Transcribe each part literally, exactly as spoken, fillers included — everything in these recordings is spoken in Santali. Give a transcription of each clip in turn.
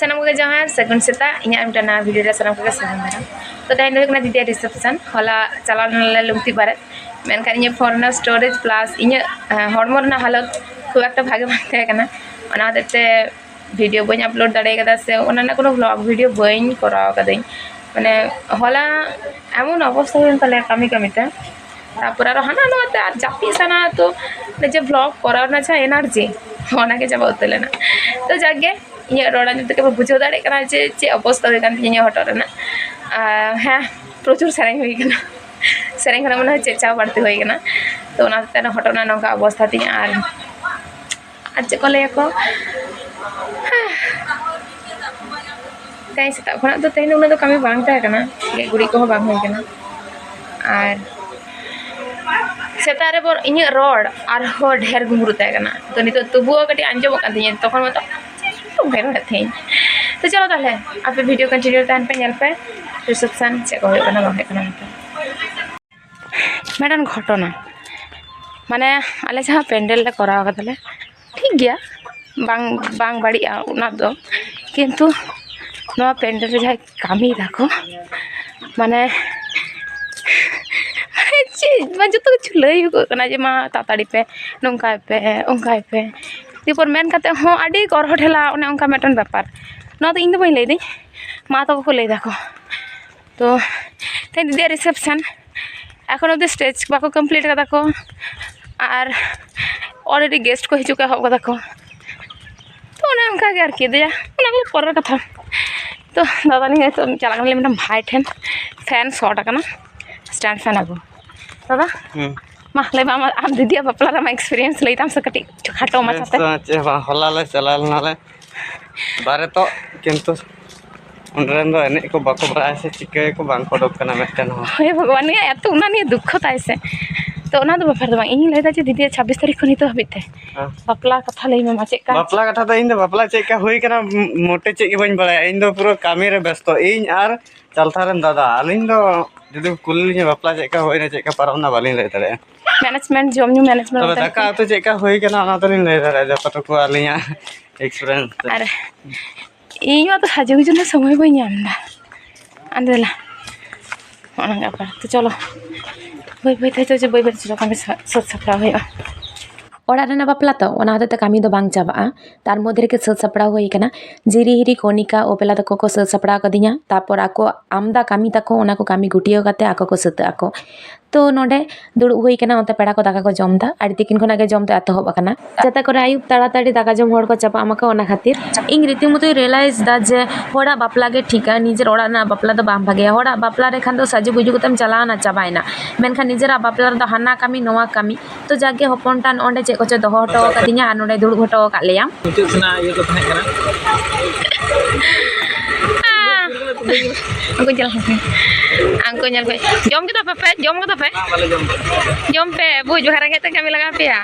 ᱥᱟᱱᱟᱢ ᱠᱚᱜᱮ ᱡᱚᱦᱟᱨ, ᱥᱟᱹᱜᱩᱱ ᱥᱮᱛᱟᱜ᱾ ᱤᱧᱟᱹᱜ ᱢᱤᱫᱴᱟᱝ ᱱᱟᱣᱟ video ᱨᱮ ᱥᱟᱱᱟᱢ ᱠᱚᱜᱮ ᱥᱟᱹᱜᱩᱱ ᱫᱟᱨᱟᱢ᱾ ᱛᱚ, ᱛᱮᱦᱮᱧ ᱫᱚ ᱦᱩᱭᱩᱜ ᱠᱟᱱᱟ ᱫᱤᱫᱤᱭᱟᱜ reception᱾ ᱦᱚᱞᱟ ᱪᱟᱞᱟᱣ ᱞᱮᱱᱟᱞᱮ ᱞᱩᱝᱛᱤ ᱵᱟᱨᱮᱛ, ᱢᱮᱱᱠᱷᱟᱱ ᱤᱧᱟᱹᱜ ᱯᱷᱳᱱ ᱨᱮᱱᱟᱜ storage plus ᱤᱧᱟᱹᱜ, ᱦᱮᱸ, ᱦᱚᱲᱢᱚ ᱨᱮᱱᱟᱜ ᱦᱟᱞᱚᱛ ᱠᱷᱩᱵ ᱮᱠᱴᱟ ᱵᱷᱟᱜᱮ ᱵᱟᱝ ᱛᱟᱦᱮᱸ ᱠᱟᱱᱟ᱾ ᱚᱱᱟ ᱦᱚᱛᱮᱡ ᱛᱮ video ᱵᱟᱹᱧ upload ᱫᱟᱲᱮ ᱠᱟᱫᱟ, ᱥᱮ ᱚᱱᱟ ᱨᱮᱱᱟᱜ ᱠᱳᱱᱳ vlog video ᱵᱟᱹᱧ ᱠᱚᱨᱟᱣ ᱠᱟᱹᱫᱟᱹᱧ᱾ ᱢᱟᱱᱮ, ᱦᱚᱞᱟ ᱮᱢᱚᱱ ᱚᱵᱚᱥᱛᱟ ᱦᱩᱭᱮᱱ ᱛᱟᱞᱮᱭᱟ ᱠᱟᱹᱢᱤ ᱠᱟᱹᱢᱤ ᱛᱮ, ᱛᱟᱨᱯᱚᱨ ᱟᱨᱚ ᱦᱟᱱᱟ ᱱᱚᱣᱟ ᱛᱮ ᱟᱨ ᱡᱟᱹᱯᱤᱫ ᱥᱟᱱᱟ, ᱛᱚ ᱚᱱᱮ ᱡᱮ vlog ᱠᱚᱨᱟᱣ ᱨᱮᱱᱟᱜ ᱡᱟᱦᱟᱸ energy, ᱚᱱᱟ ᱜᱮ ᱪᱟᱵᱟ ᱩᱛᱟᱹᱨ ᱞᱮᱱᱟ᱾ ᱛᱚ ᱡᱟᱠ ᱜᱮ, ᱤᱧᱟᱹᱜ ᱨᱚᱲ ᱟᱸᱡᱚᱢ ᱛᱮᱜᱮ ᱯᱮ ᱵᱩᱡᱷᱟᱹᱣ ᱫᱟᱲᱮᱭᱟᱜ ᱠᱟᱱᱟ ᱡᱮ ᱪᱮᱫ ᱚᱵᱚᱥᱛᱟ ᱦᱩᱭ ᱠᱟᱱ ᱛᱤᱧᱟᱹ ᱤᱧᱟᱹᱜ ᱦᱚᱴᱚᱜ ᱨᱮᱱᱟᱜ᱾ ᱟᱨ ᱦᱮᱸ, ᱯᱨᱚᱪᱩᱨ ᱥᱮᱨᱮᱧ ᱦᱩᱭ ᱠᱟᱱᱟ᱾ ᱥᱮᱨᱮᱧ ᱠᱷᱚᱱᱟᱜ ᱢᱚᱱᱮ ᱦᱚᱭ ᱪᱮᱫ ᱪᱟᱣ ᱵᱟᱹᱲᱛᱤ ᱦᱩᱭ ᱠᱟᱱᱟ᱾ ᱛᱚ ᱚᱱᱟ ᱦᱚᱛᱮᱡ ᱛᱮ ᱦᱚᱴᱚᱜ ᱨᱮᱱᱟᱜ ᱱᱚᱝᱠᱟ ᱚᱵᱚᱥᱛᱟ ᱛᱤᱧᱟᱹ᱾ ᱟᱨ, ᱟᱨ ᱪᱮᱫ ᱠᱚ ᱞᱟᱹᱭᱟᱠᱚ, ᱦᱮᱸ, ᱛᱮᱦᱮᱧ ᱥᱮᱛᱟᱜ ᱠᱷᱚᱱᱟᱜ ᱫᱚ, ᱛᱮᱦᱮᱧ ᱫᱚ ᱩᱱᱟᱹᱜ ᱫᱚ ᱠᱟᱹᱢᱤ ᱵᱟᱝ ᱛᱟᱦᱮᱸ ᱠᱟᱱᱟ, ᱜᱮᱡ ᱜᱩᱨᱤᱡ ᱠᱚᱦᱚᱸ ᱵᱟᱝ ᱦᱩᱭ ᱠᱟᱱᱟ᱾ ᱟᱨ ᱥᱮᱛᱟᱜ ᱨᱮ ᱵᱚᱨ-, ᱤᱧᱟᱹᱜ ᱨᱚᱲ ᱟᱨᱦᱚᱸ ᱰᱷᱮᱨ ᱜᱩᱢᱨᱩ ᱛᱟᱦᱮᱸ ᱠᱟᱱᱟ᱾ ᱛᱚ ᱱᱤᱛᱚᱜ ᱛᱚᱵᱩᱣᱳ ᱠᱟᱹᱴᱤᱡ ᱟᱸᱡᱚᱢᱚᱜ ᱠᱟᱱ ᱛᱤᱧᱟᱹ, ᱛᱚᱠᱷᱚᱱ ᱢᱟᱛᱚ ᱪᱮᱫ ᱦᱚᱸ ᱵᱟᱹᱧ ᱨᱚᱲᱮᱫ ᱛᱟᱦᱮᱸᱧ᱾ ᱛᱚ ᱪᱚᱞᱚ ᱛᱟᱦᱚᱞᱮ, ᱟᱯᱮ video continue ᱛᱟᱦᱮᱱ ᱯᱮ, ᱧᱮᱞ ᱯᱮ reception ᱪᱮᱫ ᱠᱚ ᱦᱩᱭᱩᱜ ᱠᱟᱱᱟ, ᱵᱟᱝ ᱦᱩᱭᱩᱜ ᱠᱟᱱᱟ ᱢᱮᱱᱛᱮ᱾ ᱢᱤᱫᱴᱟᱝ ᱜᱷᱚᱴᱚᱱᱟ, ᱢᱟᱱᱮ, ᱟᱞᱮ ᱡᱟᱦᱟᱸ ᱯᱮᱱᱰᱮᱞ ᱞᱮ ᱠᱚᱨᱟᱣ ᱠᱟᱫᱟᱞᱮ, ᱴᱷᱤᱠ ᱜᱮᱭᱟ, ᱵᱟᱝ, ᱵᱟᱝ ᱵᱟᱹᱲᱤᱡᱼᱟ ᱩᱱᱟᱹᱜ ᱫᱚ, ᱠᱤᱱᱛᱩ ᱱᱚᱣᱟ ᱯᱮᱱᱰᱮᱞ ᱨᱮ ᱡᱟᱦᱟᱸᱭ ᱠᱟᱹᱢᱤᱭ ᱫᱟᱠᱚ, ᱢᱟᱱᱮ, ᱢᱟᱱᱮ ᱪᱮᱫ, ᱢᱟᱱᱮ ᱡᱚᱛᱚ ᱠᱤᱪᱷᱩ ᱞᱟᱹᱭ ᱦᱩᱭᱩᱜᱚᱜ ᱠᱟᱱᱟ ᱡᱮ, "ᱢᱟ, ᱛᱟᱲᱟᱛᱟᱲᱤ ᱯᱮ, ᱱᱚᱝᱠᱟᱭ ᱯᱮ, ᱚᱱᱠᱟᱭ ᱯᱮ", ᱫᱤᱭᱮᱯᱚᱨ ᱢᱮᱱ ᱠᱟᱛᱮ ᱦᱚᱸ ᱟᱹᱰᱤ ᱜᱚᱨᱦᱚ ᱴᱷᱮᱞᱟ, ᱚᱱᱮ ᱚᱱᱠᱟ ᱢᱤᱫᱴᱮᱱ ᱵᱮᱯᱟᱨ᱾ ᱱᱚᱣᱟ ᱫᱚ ᱤᱧ ᱫᱚ ᱵᱟᱹᱧ ᱞᱟᱹᱭᱫᱟᱹᱧ, ᱢᱟ ᱛᱟᱠᱚ ᱠᱚ ᱞᱟᱹᱭ ᱫᱟᱠᱚ᱾ ᱛᱚ ᱛᱮᱦᱮᱧ ᱫᱤᱫᱤᱭᱟᱜ reception, ᱮᱠᱷᱚᱱ ᱚᱵᱫᱤ stage ᱵᱟᱠᱚ complete ᱠᱟᱫᱟ ᱠᱚ, ᱟᱨ already guest ᱠᱚ ᱦᱤᱡᱩᱜ ᱠᱚ ᱮᱦᱚᱵ ᱠᱟᱫᱟ ᱠᱚ᱾ ᱛᱚ ᱚᱱᱮ ᱚᱱᱠᱟ ᱜᱮ ᱟᱨᱠᱤ, ᱫᱮᱭᱟ, ᱚᱱᱟ ᱠᱚ ᱯᱚᱨᱮᱨ ᱠᱟᱛᱷᱟ᱾ ᱛᱚ ᱫᱟᱫᱟ ᱱᱤᱭᱟᱹ ᱱᱤᱛᱚᱜ ᱪᱟᱞᱟᱜ ᱠᱟᱱᱟᱞᱮ ᱢᱤᱫᱴᱟᱝ ᱵᱷᱟᱭ ᱴᱷᱮᱱ, fan short ᱟᱠᱟᱱᱟ, stand fan ᱟᱹᱜᱩ᱾ ᱫᱟᱫᱟ, ᱦᱩᱸ᱾ ᱢᱟ ᱞᱟᱹᱭ ᱢᱮ, ᱟᱢᱟᱜ, ᱟᱢ ᱫᱤᱫᱤᱭᱟᱜ ᱵᱟᱯᱞᱟ ᱨᱮ ᱟᱢᱟᱜ experience ᱞᱟᱹᱭ ᱛᱟᱢ ᱥᱮ ᱠᱟᱹᱴᱤᱡ ᱠᱷᱟᱴᱚ ᱢᱟᱪᱷᱟᱛᱮ᱾ Experience ᱫᱚ ᱪᱮᱫ ᱦᱚᱸ ᱵᱟᱝ, ᱦᱚᱞᱟ ᱞᱮ ᱪᱟᱞᱟᱣ ᱞᱮᱱᱟᱞᱮ ᱵᱟᱨᱮᱛᱚᱜ, ᱠᱤᱱᱛᱩ ᱚᱸᱰᱮ ᱨᱮᱱ ᱫᱚ ᱮᱱᱮᱡ ᱠᱚ ᱵᱟᱠᱚ ᱵᱟᱲᱟᱭᱟ ᱥᱮ ᱪᱤᱠᱟᱹᱭᱟᱠᱚ, ᱵᱟᱝ ᱠᱚ ᱚᱰᱚᱠ ᱠᱟᱱᱟ ᱢᱤᱫᱴᱮᱱ ᱦᱚᱸ᱾ ᱦᱳᱭ ᱵᱷᱚᱜᱚᱵᱟᱱ, ᱱᱩᱭᱟᱜ ᱮᱛᱚ ᱚᱱᱟ ᱱᱤᱭᱮ ᱫᱩᱠᱠᱷᱚ ᱛᱟᱭ ᱥᱮ᱾ ᱛᱚ ᱚᱱᱟ ᱫᱚ ᱵᱮᱯᱟᱨ ᱫᱚ ᱵᱟᱝ, ᱤᱧ ᱞᱟᱹᱭᱫᱟ ᱡᱮ ᱫᱤᱫᱤᱭᱟᱜ ᱪᱷᱟᱵᱵᱤᱥ ᱛᱟᱹᱨᱤᱠᱷ ᱠᱷᱚᱱ ᱱᱤᱛᱚᱜ ᱦᱟᱹᱵᱤᱡ ᱛᱮ ᱦᱮᱸ᱾ ᱵᱟᱯᱞᱟ ᱠᱟᱛᱷᱟ ᱞᱟᱹᱭ ᱢᱮ ᱢᱟ, ᱪᱮᱫ ᱠᱟ? ᱵᱟᱯᱞᱟ ᱠᱟᱛᱷᱟ ᱫᱚ ᱤᱧ ᱫᱚ ᱵᱟᱯᱞᱟ ᱪᱮᱫ ᱠᱟ ᱦᱩᱭ ᱠᱟᱱᱟ, ᱢ-, ᱢᱚᱴᱮ ᱪᱮᱫ ᱜᱮ ᱵᱟᱹᱧ ᱵᱟᱲᱟᱭᱟ᱾ ᱤᱧ ᱫᱚ ᱯᱩᱨᱟᱹ ᱠᱟᱹᱢᱤ ᱨᱮ ᱵᱮᱥᱛᱚ, ᱤᱧ ᱟᱨ ᱪᱟᱞᱛᱷᱟ ᱨᱮᱱ ᱫᱟᱫᱟ᱾ ᱟᱹᱞᱤᱧ ᱫᱚ ᱡᱩᱫᱤ ᱠᱩᱞᱤ ᱞᱤᱧᱟ ᱵᱟᱯᱞᱟ ᱪᱮᱫ ᱠᱟ ᱦᱩᱭᱱᱟ, ᱪᱮᱫ ᱠᱟ ᱯᱟᱨᱚᱢ ᱱᱟ, ᱵᱟᱹᱞᱤᱧ ᱞᱟᱹᱭ ᱫᱟᱲᱮᱭᱟᱜᱼᱟ᱾ Management, ᱡᱚᱢ ᱧᱩ management ᱛᱚᱵᱮ ᱚᱱᱛᱮ ᱫᱟᱠᱟ ᱩᱛᱩ ᱪᱮᱫ ᱠᱟ ᱦᱩᱭ ᱠᱟᱱᱟ, ᱚᱱᱟ ᱫᱚᱞᱤᱧ ᱞᱟᱹᱭ ᱫᱟᱲᱮᱭᱟᱜᱼᱟ, ᱡᱚᱛᱚ ᱴᱩᱠᱩ ᱟᱹᱞᱤᱧᱟᱜ experience ᱛᱮ᱾ ᱟᱨ ᱤᱧ ᱢᱟᱛᱚ ᱥᱟᱡᱩᱜᱩᱡᱩ ᱨᱮᱱᱟᱜ ᱥᱚᱢᱚᱭ ᱵᱟᱹᱧ ᱧᱟᱢ ᱮᱫᱟ᱾ ᱟᱫᱚ ᱫᱮᱞᱟ, ᱱᱚᱜᱼᱚ ᱱᱚᱝᱠᱟ ᱵᱮᱯᱟᱨ᱾ ᱛᱚ ᱪᱚᱞᱚ, ᱵᱟᱹᱭ ᱵᱟᱹᱭ ᱛᱮ, ᱪᱚ, ᱪᱚ, ᱵᱟᱹᱭ ᱵᱟᱹᱭ ᱛᱮ ᱪᱚᱞᱚ, ᱠᱟᱹᱢᱤ ᱥᱟ-, ᱥᱟᱹᱛ ᱥᱟᱯᱲᱟᱣ ᱦᱩᱭᱩᱜᱼᱟ᱾ ᱚᱲᱟᱜ ᱨᱮᱱᱟᱜ ᱵᱟᱯᱞᱟ ᱛᱚ, ᱚᱱᱟ ᱦᱚᱛᱮᱡ ᱛᱮ ᱠᱟᱹᱢᱤ ᱫᱚ ᱵᱟᱝ ᱪᱟᱵᱟᱜᱼᱟ᱾ ᱛᱟᱨ ᱢᱚᱫᱽᱫᱷᱮ ᱨᱮᱜᱮ ᱥᱟᱹᱛ ᱥᱟᱯᱲᱟᱣ ᱦᱩᱭ ᱠᱟᱱᱟ᱾ ᱡᱤᱨᱤ ᱦᱤᱨᱤ, ᱠᱚᱱᱤᱠᱟ, ᱚᱯᱮᱞᱟ ᱛᱟᱠᱚ ᱠᱚ ᱥᱟᱹᱛ ᱥᱟᱯᱲᱟᱣ ᱠᱟᱫᱤᱧᱟ᱾ ᱛᱟᱨᱯᱚᱨ ᱟᱠᱚ ᱟᱢᱫᱟ ᱠᱟᱹᱢᱤ ᱛᱟᱠᱚ, ᱚᱱᱟ ᱠᱚ ᱠᱟᱹᱢᱤ ᱜᱩᱴᱭᱟᱹᱣ ᱠᱟᱛᱮ ᱟᱠᱚ ᱠᱚ ᱥᱟᱹᱛᱟᱹᱜ ᱟᱠᱚ᱾ ᱛᱚ ᱱᱚᱰᱮ ᱫᱩᱲᱩᱵ ᱦᱩᱭ ᱠᱟᱱᱟ, ᱚᱱᱛᱮ ᱯᱮᱲᱟ ᱠᱚ ᱫᱟᱠᱟ ᱠᱚ ᱡᱚᱢ ᱮᱫᱟ᱾ ᱟᱹᱰᱤ ᱛᱤᱠᱤᱱ ᱠᱷᱚᱱᱟᱜ ᱜᱮ ᱡᱚᱢ ᱫᱚ ᱮᱛᱚᱦᱚᱵ ᱟᱠᱟᱱᱟ᱾ ᱡᱟᱛᱮ ᱠᱚᱨᱮ ᱟᱹᱭᱩᱵ ᱛᱟᱲᱟᱛᱟᱲᱤ ᱫᱟᱠᱟ ᱡᱚᱢ ᱦᱚᱲ ᱠᱚ ᱪᱟᱵᱟᱜ ᱢᱟᱠᱚ, ᱚᱱᱟ ᱠᱷᱟᱹᱛᱤᱨ᱾ ᱤᱧ ᱨᱤᱛᱤᱢᱚᱛᱚᱧ realize ᱮᱫᱟ ᱡᱮ ᱦᱚᱲᱟᱜ ᱵᱟᱯᱞᱟ ᱜᱮ ᱴᱷᱤᱠᱟ, ᱱᱤᱡᱮᱨ ᱚᱲᱟᱜ ᱨᱮᱱᱟᱜ ᱵᱟᱯᱞᱟ ᱫᱚ ᱵᱟᱝ ᱵᱷᱟᱜᱮᱭᱟ᱾ ᱦᱚᱲᱟᱜ ᱵᱟᱯᱞᱟ ᱨᱮ ᱠᱷᱟᱱ ᱫᱚ ᱥᱟᱡᱩ ᱜᱩᱡᱩ ᱠᱟᱛᱮᱢ ᱪᱟᱞᱟᱣᱱᱟ, ᱪᱟᱵᱟᱭᱮᱱᱟ᱾ ᱢᱮᱱᱠᱷᱟᱱ ᱱᱤᱡᱮᱨᱟᱜ ᱵᱟᱯᱞᱟ ᱨᱮᱫᱚ ᱦᱟᱱᱟ ᱠᱟᱹᱢᱤ, ᱱᱚᱣᱟ ᱠᱟᱹᱢᱤ᱾ ᱛᱚ ᱡᱟᱜᱮ ᱦᱚᱯᱚᱱ ᱴᱟᱱ ᱚᱸᱰᱮ ᱪᱮᱫ ᱠᱚᱪᱚ ᱫᱚᱦᱚ ᱦᱚᱴᱚ ᱟᱠᱟᱫᱤᱧᱟ ᱟᱨ ᱱᱚᱰᱮ ᱫᱩᱲᱩᱵ ᱦᱚᱴᱚ ᱟᱠᱟᱫ ᱞᱮᱭᱟ᱾ ᱢᱩᱪᱟᱹᱫ ᱥᱮᱱᱟᱜ ᱤᱭᱟᱹ ᱠᱚ ᱛᱟᱦᱮᱸ ᱠᱟᱱᱟ᱾ ᱩᱱᱠᱩ ᱧᱮᱞ ᱠᱚᱯᱮ, ᱩᱱᱠᱩ ᱧᱮᱞ ᱯᱮ᱾ ᱡᱚᱢ ᱠᱮᱫᱟ ᱯᱮ, ᱯᱮ? ᱡᱚᱢ ᱠᱮᱫᱟ ᱯᱮ? ᱵᱟᱝ, ᱵᱟᱞᱮ ᱡᱚᱢ ᱠᱮᱫᱟ᱾ ᱡᱚᱢ ᱯᱮ, ᱵᱩᱡᱽ ᱵᱟᱠᱷᱟᱱ ᱨᱮᱸᱜᱮᱡ ᱛᱮ ᱠᱟᱹᱢᱤ ᱞᱟᱜᱟᱣ ᱯᱮᱭᱟ᱾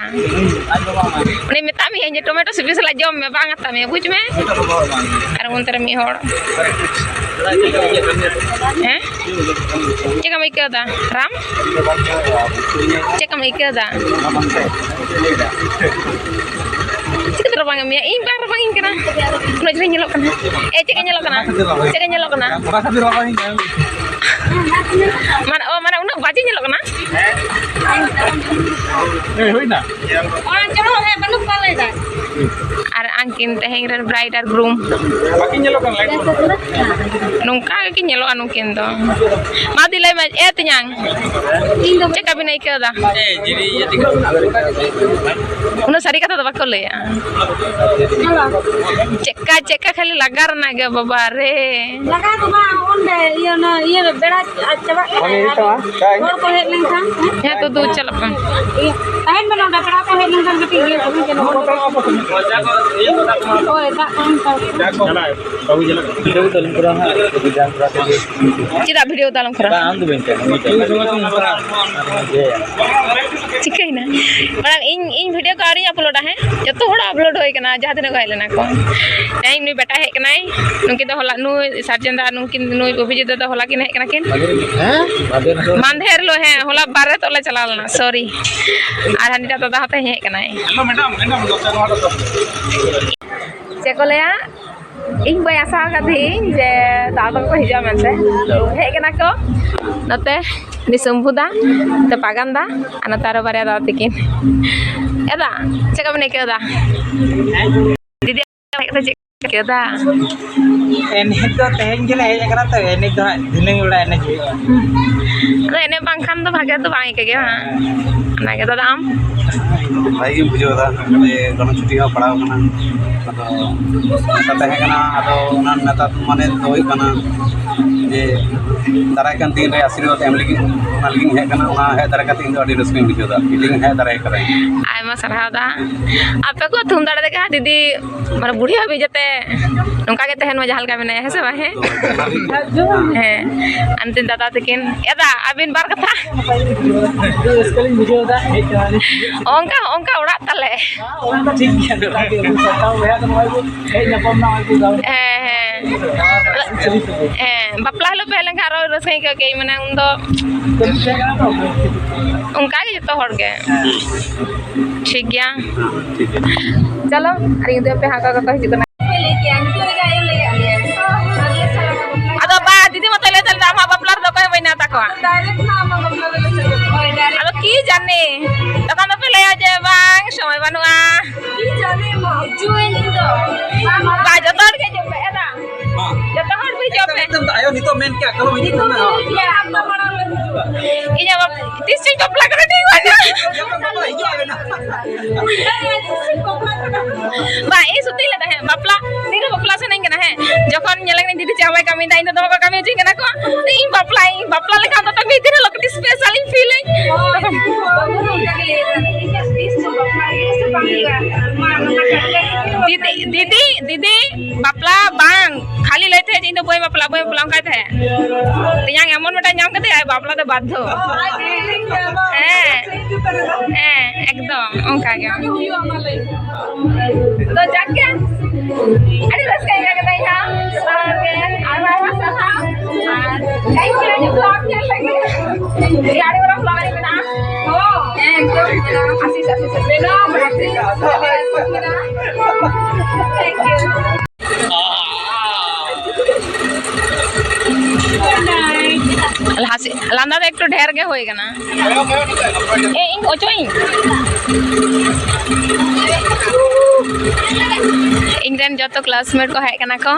ᱟᱡ ᱵᱟᱵᱟ ᱢᱟ᱾ ᱩᱱᱤ ᱢᱮᱛᱟᱜ ᱢᱮᱭᱟᱹᱧ ᱡᱮ ᱴᱚᱢᱮᱴᱳ ᱥᱤᱯᱤ ᱥᱟᱞᱟᱜ ᱡᱚᱢ ᱢᱮ, ᱵᱟᱝ ᱟᱛᱟ ᱢᱮᱭᱟ, ᱵᱩᱡᱽ ᱢᱮ᱾ ᱡᱚᱛᱚ ᱠᱚ ᱵᱚᱦᱚᱜ ᱵᱟᱝ᱾ ᱟᱨ ᱚᱱᱛᱮ ᱨᱮ ᱢᱤᱫ ᱦᱚᱲ᱾ ᱦᱮᱸ? ᱪᱮᱫ ᱞᱮᱠᱟᱢ ᱟᱹᱭᱠᱟᱹᱣ ᱮᱫᱟ, ᱨᱟᱢ? ᱪᱮᱫ ᱞᱮᱠᱟᱢ ᱟᱹᱭᱠᱟᱹᱣ ᱮᱫᱟ? ᱪᱤᱠᱟᱹᱛᱮ ᱨᱟᱵᱟᱝ ᱮᱫ ᱢᱮᱭᱟ? ᱤᱧ ᱵᱟᱝ ᱨᱟᱵᱟᱝ ᱤᱧ ᱠᱟᱱᱟ᱾ ᱩᱱᱟᱹᱜ ᱡᱷᱟᱹᱞ ᱧᱮᱞᱚᱜ ᱠᱟᱱᱟ᱾ ᱮ, ᱪᱮᱫ ᱞᱮᱠᱟ ᱧᱮᱞᱚᱜ ᱠᱟᱱᱟ? ᱪᱮᱫ ᱞᱮᱠᱟ ᱧᱮᱞᱚᱜ ᱠᱟᱱᱟ? ᱚᱱᱟ ᱠᱷᱟᱹᱛᱤᱨ ᱨᱟᱵᱟᱝ ᱤᱧ ᱠᱟᱱᱟ᱾ ᱢᱟᱱᱮ, ᱚ, ᱢᱟᱱᱮ ᱩᱱᱟᱹᱜ ᱵᱟᱡᱮ ᱧᱮᱞᱚᱜ ᱠᱟᱱᱟ? ᱮ, ᱦᱩᱭᱱᱟ? ᱚᱱᱟ ᱪᱚᱞᱚ, ᱦᱮᱸ, ᱵᱟᱹᱱᱩᱜ ᱠᱚᱣᱟ ᱞᱟᱹᱭ ᱫᱟᱭ᱾ ᱟᱨ ᱟᱝᱠᱤᱱ ᱛᱮᱦᱮᱧ ᱨᱮᱱ bride ᱟᱨ groom᱾ ᱵᱟᱹᱠᱤᱱ ᱧᱮᱞᱚᱜ ᱠᱟᱱᱟ, light ᱵᱟᱹᱱᱩᱜᱼᱟ᱾ ᱱᱚᱝᱠᱟ ᱜᱮᱠᱤᱱ ᱧᱮᱞᱚᱜᱼᱟ ᱱᱩᱠᱤᱱ ᱫᱚ᱾ ᱢᱟ ᱫᱤ, ᱞᱟᱹᱭ ᱢᱮ, ᱮ ᱛᱮᱧᱟᱝ, ᱪᱮᱫ ᱞᱮᱠᱟ ᱵᱤᱱ ᱟᱹᱭᱠᱟᱹᱣ ᱮᱫᱟ? ᱩᱱᱟᱹᱜ ᱥᱟᱹᱨᱤ ᱠᱟᱛᱷᱟ ᱫᱚ ᱵᱟᱠᱚ ᱞᱟᱹᱭᱟ᱾ ᱪᱮᱫᱠᱟ, ᱪᱮᱫᱠᱟ ᱠᱷᱟᱹᱞᱤ ᱞᱟᱜᱟ ᱨᱮᱱᱟᱜ ᱜᱮ, ᱵᱟᱵᱟ ᱨᱮ᱾ ᱞᱟᱜᱟ ᱫᱚ ᱵᱟᱝ, ᱚᱸᱰᱮ ᱤᱭᱟᱹ, ᱚᱱᱟ ᱤᱭᱟᱹ ᱵᱮᱲᱟ ᱟᱨ ᱪᱟᱵᱟᱜ ᱠᱟᱱᱟ᱾ ᱦᱚᱲ ᱠᱚ ᱦᱮᱡ ᱞᱮᱱᱠᱷᱟᱱ, ᱦᱮᱸ? ᱦᱮᱸ, ᱛᱚ, ᱫᱩ ᱪᱟᱞᱟᱜ ᱠᱟᱱ᱾ ᱤᱭᱟᱹ, ᱛᱟᱦᱮᱱ ᱵᱮᱱ ᱚᱸᱰᱮ, ᱯᱮᱲᱟ ᱠᱚ ᱦᱮᱡ ᱞᱮᱱᱠᱷᱟᱱ ᱠᱟᱹᱴᱤᱡ ᱤᱭᱟᱹ ᱠᱚᱵᱮᱱ ᱪᱟᱞᱟᱜᱼᱟ᱾ ᱦᱳᱭ, ᱫᱟᱜ ᱠᱚ ᱮᱢ ᱠᱟᱜ ᱠᱚᱣᱟ᱾ ᱪᱟᱞᱟᱜ᱾ ᱵᱟᱹᱵᱩ ᱪᱟᱞᱟᱜ᱾ ᱵᱷᱤᱰᱤᱭᱳ ᱫᱚ ᱟᱞᱚᱢ ᱠᱚᱨᱟᱣᱟ᱾ ᱪᱮᱫᱟᱜ ᱵᱷᱤᱰᱤᱭᱳ ᱫᱚ ᱟᱞᱚᱢ ᱠᱚᱨᱟᱣᱟ? ᱵᱟᱝ, ᱟᱢ ᱫᱚ ᱵᱟᱹᱧ ᱠᱚᱨᱟᱣᱟ᱾ ᱪᱤᱠᱟᱹᱭᱮᱱᱟ? ᱢᱟᱲᱟᱝ ᱤᱧ, ᱤᱧ ᱵᱷᱤᱰᱤᱭᱳ ᱠᱚ ᱟᱹᱣᱨᱤᱧ ᱟᱯᱞᱳᱰᱟ, ᱦᱮᱸ? ᱡᱚᱛᱚ ᱦᱚᱲᱟᱜ ᱟᱯᱞᱳᱰ ᱦᱩᱭ ᱠᱟᱱᱟ, ᱡᱟᱦᱟᱸ ᱛᱤᱱᱟᱹᱜ ᱠᱚ ᱦᱮᱡ ᱞᱮᱱᱟ ᱠᱚ᱾ ᱛᱮᱦᱮᱧ ᱱᱩᱭ ᱵᱮᱴᱟ ᱦᱮᱡ ᱠᱟᱱᱟᱭ, ᱱᱩᱠᱤᱱ ᱫᱚ ᱦᱚᱞᱟ, ᱱᱩᱭ ᱥᱟᱨᱡᱮᱱ ᱫᱟ, ᱱᱩᱠᱤᱱ, ᱱᱩᱭ ᱚᱵᱷᱤᱡᱤᱛ ᱫᱟ ᱫᱚ ᱦᱚᱞᱟ ᱠᱤᱱ ᱦᱮᱡ ᱠᱟᱱᱟ ᱠᱤᱱ᱾ ᱦᱮᱸ? ᱢᱟᱫᱷᱮᱨ ᱦᱤᱞᱳᱜ, ᱦᱮᱸ, ᱦᱚᱞᱟ ᱵᱟᱨᱮᱛᱚᱜ ᱞᱮ ᱪᱟᱞᱟᱣ ᱞᱮᱱᱟ, ᱥᱚᱨᱤ᱾ ᱟᱨ ᱦᱟᱹᱱᱤᱴᱟᱜ ᱫᱟᱫᱟ ᱦᱚᱸ ᱛᱮᱦᱮᱧ ᱦᱮᱡ ᱠᱟᱱᱟᱭ᱾ ᱦᱮᱞᱳ, ᱢᱮᱰᱟᱢ, ᱢᱮᱰᱟᱢ, ᱱᱚᱛᱮ ᱱᱚᱣᱟ ᱫᱚ᱾ ᱪᱮᱫ ᱠᱚ ᱞᱟᱹᱭᱟ? ᱤᱧ ᱵᱟᱹᱧ ᱟᱥᱟ ᱟᱠᱟᱫᱤᱧ ᱡᱮ ᱫᱟᱫᱟ ᱛᱟᱠᱚ ᱠᱚ ᱦᱤᱡᱩᱜᱼᱟ ᱢᱮᱱᱛᱮ᱾ ᱦᱮᱡ ᱠᱟᱱᱟ ᱠᱚ ᱱᱚᱛᱮ, ᱩᱱᱤ ᱥᱚᱢᱵᱷᱩ ᱫᱟ, ᱱᱚᱛᱮ ᱯᱟᱜᱟᱱ ᱫᱟ, ᱟᱨ ᱱᱚᱛᱮ ᱟᱨᱚ ᱵᱟᱨᱭᱟ ᱫᱟᱫᱟ ᱛᱟᱹᱠᱤᱱ᱾ ᱮᱫᱟ, ᱪᱮᱫ ᱞᱮᱠᱟ ᱵᱮᱱ ᱟᱹᱭᱠᱟᱹᱣ ᱮᱫᱟ? ᱫᱤᱫᱤ ᱦᱮᱡ ᱠᱟᱛᱮ ᱪᱮᱫ ᱠᱮᱫᱟ? ᱮᱱᱮᱡ ᱫᱚ ᱛᱮᱦᱮᱧ ᱜᱮᱞᱮ ᱦᱮᱡ ᱟᱠᱟᱱᱟ ᱛᱚ, ᱮᱱᱮᱡ ᱫᱚ ᱦᱟᱸᱜ ᱫᱷᱤᱱᱟᱹᱝ ᱵᱮᱲᱟ ᱮᱱᱮᱡ ᱦᱩᱭᱩᱜᱼᱟ᱾ ᱟᱫᱚ ᱮᱱᱮᱡ ᱵᱟᱝᱠᱷᱟᱱ ᱫᱚ ᱵᱷᱟᱜᱮ ᱫᱚ ᱵᱟᱝ ᱟᱹᱭᱠᱟᱹᱜ ᱜᱮᱭᱟ, ᱵᱟᱝ? ᱚᱱᱟᱜᱮ ᱫᱟᱫᱟ, ᱟᱢ? ᱵᱷᱟᱜᱮ ᱜᱤᱧ ᱵᱩᱡᱷᱟᱹᱣ ᱮᱫᱟ, ᱱᱚᱜᱼᱚᱭ ᱜᱚᱨᱚᱢ ᱪᱷᱩᱴᱤ ᱦᱚᱸ ᱯᱟᱲᱟᱣ ᱠᱟᱱᱟ᱾ ᱟᱫᱚ ᱱᱚᱝᱠᱟ ᱛᱟᱦᱮᱸ ᱠᱟᱱᱟ, ᱟᱫᱚ ᱚᱱᱟ ᱱᱮᱛᱟᱨ ᱢᱟᱱᱮ ᱫᱚ ᱦᱩᱭᱩᱜ ᱠᱟᱱᱟ ᱡᱮ ᱫᱟᱨᱟᱭ ᱠᱟᱱ ᱫᱤᱱ ᱨᱮ ᱟᱥᱤᱨᱵᱟᱫᱽ ᱮᱢ ᱞᱟᱹᱜᱤᱫ, ᱚᱱᱟ ᱞᱟᱹᱜᱤᱫ ᱤᱧ ᱦᱮᱡ ᱟᱠᱟᱱᱟ᱾ ᱚᱱᱟ ᱦᱮᱡ ᱫᱟᱨᱟᱭ ᱠᱟᱛᱮ ᱤᱧ ᱫᱚ ᱟᱹᱰᱤ ᱨᱟᱹᱥᱠᱟᱹᱧ ᱵᱩᱡᱷᱟᱹᱣ ᱮᱫᱟ, ᱯᱷᱤᱞᱤᱝ ᱦᱮᱡ ᱫᱟᱨᱟᱭ ᱠᱟᱫᱟᱧ᱾ ᱟᱭᱢᱟ ᱥᱟᱨᱦᱟᱣ ᱫᱟ, ᱟᱯᱮ ᱠᱚ ᱛᱷᱩᱢ ᱫᱟᱲᱮ ᱛᱮᱜᱮ ᱦᱟᱸᱜ ᱫᱤᱫᱤ ᱢᱟᱱᱮ ᱵᱩᱲᱦᱤ ᱦᱟᱹᱵᱤᱡ ᱡᱟᱛᱮ ᱱᱚᱝᱠᱟ ᱜᱮ ᱛᱟᱦᱮᱱ ᱢᱟ, ᱡᱟᱦᱟᱸ ᱞᱮᱠᱟ ᱢᱮᱱᱟᱭᱟ, ᱦᱮᱸ ᱥᱮ ᱵᱟᱝ? ᱦᱮᱸ, ᱦᱮᱸ᱾ ᱟᱨ ᱱᱩᱠᱤᱱ ᱫᱟᱫᱟ ᱛᱟᱹᱠᱤᱱ, ᱮᱫᱟ, ᱟᱹᱵᱤᱱ ᱵᱟᱨ ᱠᱟᱛᱷᱟ᱾ ᱟᱹᱰᱤ ᱨᱟᱹᱥᱠᱟᱹ ᱞᱤᱧ ᱵᱩᱡᱷᱟᱹᱣ ᱮᱫᱟ ᱦᱮᱡ ᱠᱟᱱᱟ ᱞᱤᱧ᱾ ᱚᱱᱠᱟ, ᱚᱱᱠᱟ ᱚᱲᱟᱜ ᱛᱟᱞᱮ᱾ ᱚᱱᱟ ᱫᱚ ᱴᱷᱤᱠ ᱜᱮᱭᱟ, ᱱᱚᱝᱠᱟ ᱜᱮ ᱟᱵᱚ ᱥᱟᱱᱛᱟᱲ ᱵᱚᱭᱦᱟ ᱫᱚ ᱱᱚᱜᱼᱚᱭ ᱵᱚᱱ ᱦᱮᱡ ᱧᱟᱯᱟᱢ ᱮᱱᱟ, ᱱᱚᱜᱼᱚᱭ ᱵᱚᱱ ᱜᱟᱞᱢᱟᱨᱟᱣ᱾ ᱦᱮᱸ, ᱦᱮᱸ᱾ ᱦᱮᱸ, ᱵᱟᱯᱞᱟ ᱦᱤᱞᱳᱜ ᱯᱮ ᱦᱮᱡ ᱞᱮᱱᱠᱷᱟᱱ ᱟᱨᱚ ᱨᱟᱹᱥᱠᱟᱹ ᱟᱹᱭᱠᱟᱹᱣ ᱠᱮᱫ, ᱢᱟᱱᱮ ᱩᱱᱫᱚ ᱠᱟᱹᱢᱤ ᱛᱟᱦᱮᱸ ᱠᱟᱱᱟ ᱛᱚ᱾ ᱚᱱᱠᱟ ᱜᱮ ᱡᱚᱛᱚ ᱦᱚᱲ ᱜᱮ᱾ ᱴᱷᱤᱠ ᱜᱮᱭᱟ᱾ ᱦᱮᱸ, ᱴᱷᱤᱠ ᱜᱮᱭᱟ᱾ ᱪᱚᱞᱚ, ᱟᱨ ᱤᱧ ᱫᱚ ᱦᱟᱯᱮ ᱦᱟᱸᱜ ᱚᱠᱟ ᱠᱚ ᱦᱤᱡᱩᱜ ᱠᱟᱱᱟ᱾ ᱟᱫᱚ ᱵᱟ, ᱫᱤᱫᱤ ᱢᱟᱛᱚ ᱞᱟᱹᱭ ᱫᱟᱲᱮᱭᱟᱜᱼᱟ, ᱟᱢᱟᱜ ᱵᱟᱯᱞᱟ ᱨᱮᱫᱚ ᱚᱠᱚᱭ ᱦᱚᱸ ᱵᱟᱹᱧ ᱱᱮᱣᱛᱟ ᱠᱚᱣᱟ᱾ ᱟᱫᱚ ᱠᱤ ᱡᱟᱱᱮ, ᱛᱚᱠᱷᱚᱱ ᱫᱚᱯᱮ ᱞᱟᱹᱭᱟ ᱡᱮ ᱵᱟᱝ, ᱥᱚᱢᱚᱭ ᱵᱟᱹᱱᱩᱜᱼᱟ᱾ ᱵᱟ, ᱡᱚᱛᱚ ᱦᱚᱲ ᱜᱮ ᱦᱤᱡᱩᱜ ᱯᱮ, ᱮᱫᱟ᱾ ᱡᱚᱛᱚ ᱦᱚᱲ ᱯᱮ ᱦᱤᱡᱩᱜ ᱯᱮ᱾ ᱮᱠᱫᱚᱢ, ᱮᱠᱫᱚᱢ, ᱟᱭᱳ, ᱱᱤᱛᱚᱜ ᱢᱮᱱ ᱠᱮᱫ, ᱟᱞᱚᱢ ᱦᱤᱡᱩᱜ ᱠᱟᱱᱟ᱾ ᱤᱧᱟᱹᱜ ᱵᱟᱯ-, ᱛᱤᱥ ᱪᱚᱧ ᱵᱟᱯᱞᱟ ᱠᱟᱱᱟ, ᱴᱷᱤᱠ ᱵᱟᱹᱧ ᱵᱟᱲᱟᱭᱟ᱾ ᱡᱚᱠᱷᱚᱱ ᱵᱟᱯᱞᱟ ᱦᱤᱡᱩᱜᱼᱟ, ᱟᱵᱮᱱ ᱦᱟᱸᱜ᱾ ᱵᱟ, ᱤᱧ ᱥᱚᱛᱤ ᱞᱮᱫᱟ, ᱦᱮᱸ, ᱵᱟᱯᱞᱟ, ᱛᱤᱨᱮ ᱵᱟᱯᱞᱟ ᱥᱟᱱᱟᱧ ᱠᱟᱱᱟ, ᱦᱮᱸ, ᱡᱚᱠᱷᱚᱱ ᱧᱮᱞ ᱠᱟᱹᱧ ᱫᱤᱫᱤ ᱪᱮᱫ ᱦᱚᱸ ᱵᱟᱭ ᱠᱟᱹᱢᱤᱭᱮᱫᱟ, ᱤᱧ ᱫᱚ ᱫᱚᱢᱮ ᱠᱚ ᱠᱟᱹᱢᱤ ᱦᱚᱪᱚᱧ ᱠᱟᱱᱟ ᱠᱚ, ᱤᱧ ᱵᱟᱯᱞᱟ, ᱤᱧ ᱵᱟᱯᱞᱟ ᱞᱮᱠᱷᱟᱱ ᱫᱚ ᱢᱤᱫ ᱫᱤᱱ ᱦᱤᱞᱳᱜ ᱠᱟᱹᱴᱤᱡ special ᱤᱧ feel ᱟᱹᱧ᱾ ᱫᱤᱫᱤ, ᱫᱤᱫᱤ, ᱫᱤᱫᱤ, ᱵᱟᱯᱞᱟ ᱵᱟᱝ, ᱠᱷᱟᱹᱞᱤ ᱞᱟᱹᱭ ᱛᱟᱦᱮᱸᱫ ᱡᱮ ᱤᱧ ᱫᱚ ᱵᱟᱹᱧ ᱵᱟᱯᱞᱟᱜᱼᱟ, ᱵᱟᱹᱧ ᱵᱟᱯᱞᱟᱜᱼᱟ, ᱚᱱᱠᱟᱭ ᱛᱟᱦᱮᱸᱫ᱾ ᱛᱮᱭᱟᱝ ᱮᱢᱚᱱ ᱢᱤᱫᱴᱟᱝ ᱧᱟᱢ ᱠᱮᱫᱮᱭᱟ, ᱟᱡ ᱵᱟᱯᱞᱟ ᱫᱚ ᱵᱟᱫᱽᱫᱷᱚ᱾ ᱦᱮᱸ, ᱦᱮᱸ, ᱮᱠᱫᱚᱢ ᱚᱱᱠᱟ ᱜᱮ᱾ ᱛᱚ ᱡᱟᱠ ᱜᱮ, ᱟᱹᱰᱤ ᱨᱟᱹᱥᱠᱟᱹ ᱟᱹᱭᱠᱟᱹᱣ ᱠᱮᱫᱟ ᱤᱧ ᱦᱚᱸ᱾ ᱥᱟᱱᱟᱢ ᱜᱮ ᱟᱭᱢᱟ ᱟᱭᱢᱟ ᱥᱟᱨᱦᱟᱣ᱾ ᱟᱨ thank you, vlog ᱧᱮᱞ ᱞᱟᱹᱜᱤᱫ᱾ ᱟᱹᱰᱤ ᱢᱟᱨᱟᱝ vlog ᱨᱮ ᱢᱮᱱᱟᱜᱼᱟ᱾ ᱦᱮᱸ, ᱮᱠᱫᱚᱢ ᱢᱮᱱᱟᱜᱼᱟ᱾ ᱟᱥᱤᱥ, ᱟᱥᱤᱥ, ᱟᱥᱤᱥ᱾ ᱵᱮᱱᱟᱣ ᱢᱮᱱᱟᱜᱼᱟ᱾ Thank you᱾ ᱦᱟᱥᱤ-, ᱞᱟᱸᱫᱟ ᱫᱚ ᱮᱠᱴᱩ ᱰᱷᱮᱨ ᱜᱮ ᱦᱩᱭ ᱠᱟᱱᱟ᱾ ᱮ, ᱤᱧ ᱚᱪᱚᱜ ᱤᱧ᱾ ᱤᱧ ᱨᱮᱱ ᱡᱚᱛᱚ classmate ᱠᱚ ᱦᱮᱡ ᱠᱟᱱᱟ ᱠᱚ᱾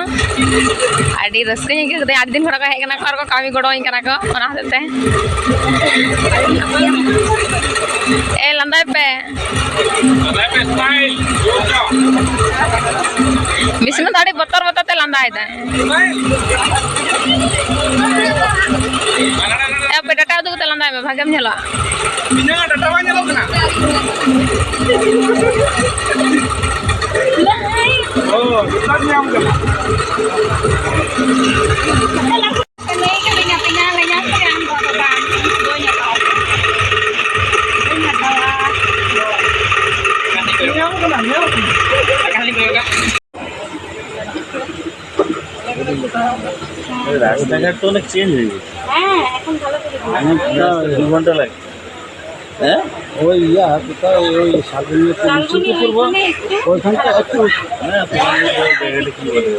ᱟᱹᱰᱤ ᱨᱟᱹᱥᱠᱟᱹᱧ ᱟᱹᱭᱠᱟᱹᱣ ᱠᱮᱫᱟ, ᱟᱹᱰᱤ ᱫᱤᱱ ᱠᱷᱚᱱᱟᱜ ᱠᱚ ᱦᱮᱡ ᱠᱟᱱᱟ ᱠᱚ ᱟᱨ ᱠᱚ ᱠᱟᱹᱢᱤ ᱜᱚᱲᱚᱣᱟᱹᱧ ᱠᱟᱱᱟ ᱠᱚ, ᱚᱱᱟ ᱦᱚᱛᱮᱡ ᱛᱮ᱾ ᱮ, ᱞᱟᱸᱫᱟᱭ ᱯᱮ᱾ ᱵᱤᱥᱱᱩ ᱫᱚ ᱟᱹᱰᱤ ᱵᱚᱛᱚᱨ ᱵᱚᱛᱚᱨ ᱛᱮ ᱞᱟᱸᱫᱟᱭᱮᱫᱟᱭ᱾ ᱮ, ᱟᱯᱮ ᱰᱟᱴᱟ ᱩᱫᱩᱜ ᱠᱟᱛᱮ ᱞᱟᱸᱫᱟᱭ ᱢᱮ, ᱵᱷᱟᱜᱮᱢ ᱧᱮᱞᱚᱜᱼᱟ᱾ ᱤᱧᱟᱹᱜ ᱰᱟᱴᱟ ᱵᱟᱝ ᱧᱮᱞᱚᱜ ᱠᱟᱱᱟ᱾ ᱚ, ᱰᱟᱴᱟᱧ ᱧᱟᱢ ᱠᱟᱱᱟ᱾ রাস্তাঘাট তো অনেক চেঞ্জ হয়ে গেছে। হ্যাঁ, এখন ভালো করে দিয়েছে। অনেকটা দু ঘন্টা লাগে। হ্যাঁ? ওই ইয়া, কোথায় ওই শালবনিয়া শালবনিয়া চিত্রপুর বল? ওইখানে একটু ওইখানটা একটু হ্যাঁ, তোমার ওই জায়গাটা কি বলে?